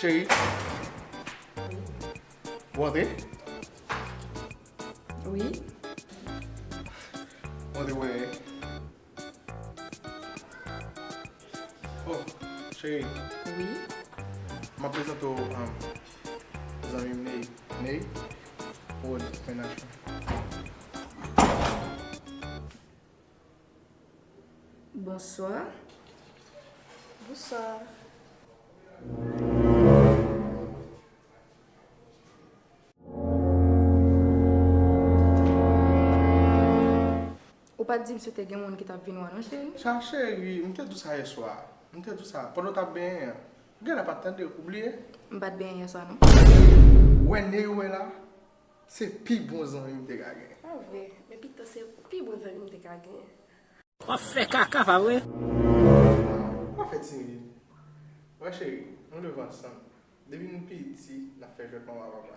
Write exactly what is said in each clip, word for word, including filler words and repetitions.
Cheri. Ou antre? Wi. Ou antre wè. Oh, cheri. Wi. M ap prezante w, um, zanmi m Ney. Ney, Rod, mennaj mwen. Bonswa. Bonswa. Ou pa t di m si w te gen moun ki t ap vin wè non, cheri? Sa, cheri, m te di w sa yèswa. M te di w sa pandan w t ap benyen an. Ou genlè pa t tande, ou bliye? M pa t benyen yèswa, non. Wè Ney ou wè la, se pi bon zanmi m te ka gen. Pa vre, men pito se pi bon zanmi m te ka gen. W ap fè kaka, pa vre? W ap fè timid. Wè, cheri, nou leve ansanm. Depi nou piti, n ap fè jwèt manman papa.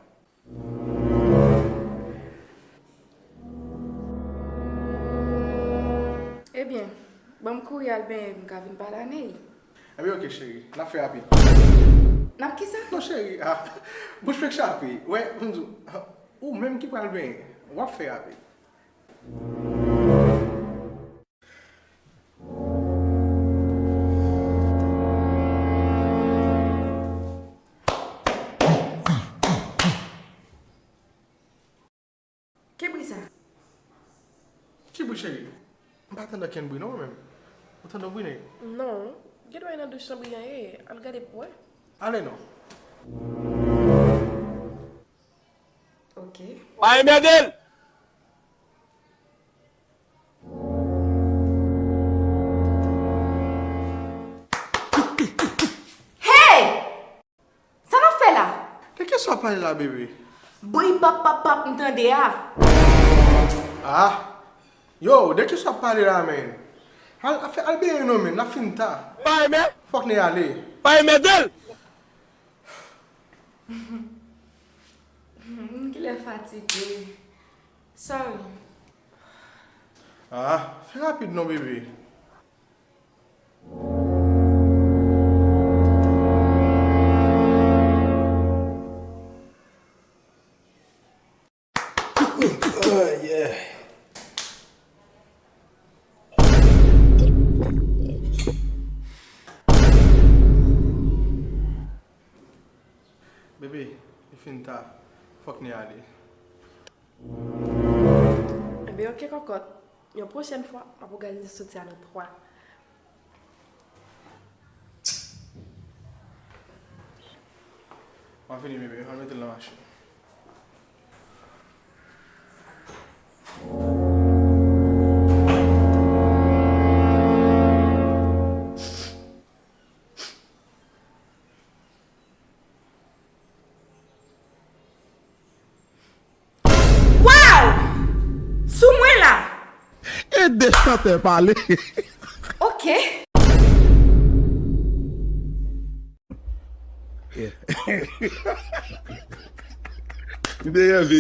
Ebyen, ban m kouri al benyen, m ka vin pale a Ney. Ebyen, oke, cheri. N ap fè rapid. N ap kisa? Non, cheri. Ah, bouch m chape. Wè, m di w, ou menm ki pral benyen. W ap fè rapid. Ki bri sa? Ki bri, cheri? M pa tande okenn bri non, mwen menm. Ou tande yon bri, Ney? Non. Gen dwa nan douch lan bri an ye. Al gade pou wè. Ale non. Ok. Pa enmède l! Hey! Sa n ap fè la? De kisa w ap pale la, bebe? Bri pap, pap, pap, m tande a. Ah! Yo, de kisa w ap pale la, menn? Al, al fè, al benyen non, menn, n ap fin ta. Pa enmède l! Fòk Ney ale. Pa enmède l! M genlè fatige. Sorry. Ah, fè rapid non, bebe. Bebe, li fin ta. Fòk Ney ale. Ebyen, oke, kòkòt. Yon pwochèn fwa, m ap òganize soti a nan twa. M ap vini, bebe. Al mete l nan machin. Wow! Sou mwen la! Ede chantè pale. Ok. Yeah. M te reve.